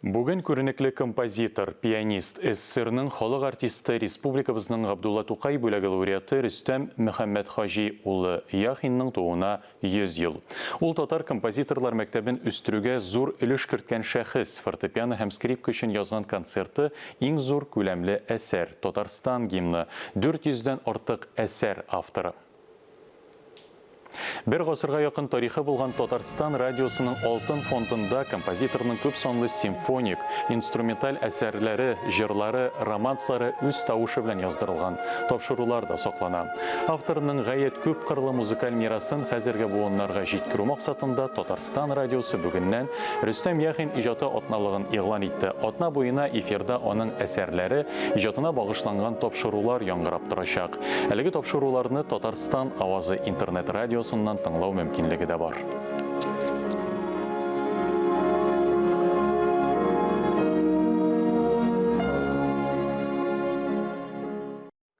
Бүген күренекле композитор, пианист, СССРның халык артисты, республикабызның Габдулла Тукай бүләге лауреаты Рөстәм Мөхәммәтхаҗи улы Яхинның тууына 100 ел. Ул татар композиторлар мәктәбен үстерүгә зур өлеш керткән шәхес, фортепиано һәм скрипка өчен язган концерты иң зур күләмле әсәр, Татарстан гимны, 400 дән артык әсәр авторы. Бер гасырга якын тарихы булган Татарстан радиосының алтын фондында композиторның күп санлы симфоник, инструменталь әсәрләре, җырлары, романслары үз тавышы белән яздырылган тапшырулар да саклана. Авторның гаять күпкырлы музыкаль мирасын хәзерге буыннарга җиткерү максатында Татарстан радиосы бүгеннән Рөстәм Яхин иҗаты атналыгын игълан итте. Атна буена эфирда аның әсәрләре, иҗатына багышланган тапшырулар яңгырап торачак. Әлеге тапшыруларны Татарстан авазы интернет-радиосыннан тыңлау мөмкинлеге дә бар.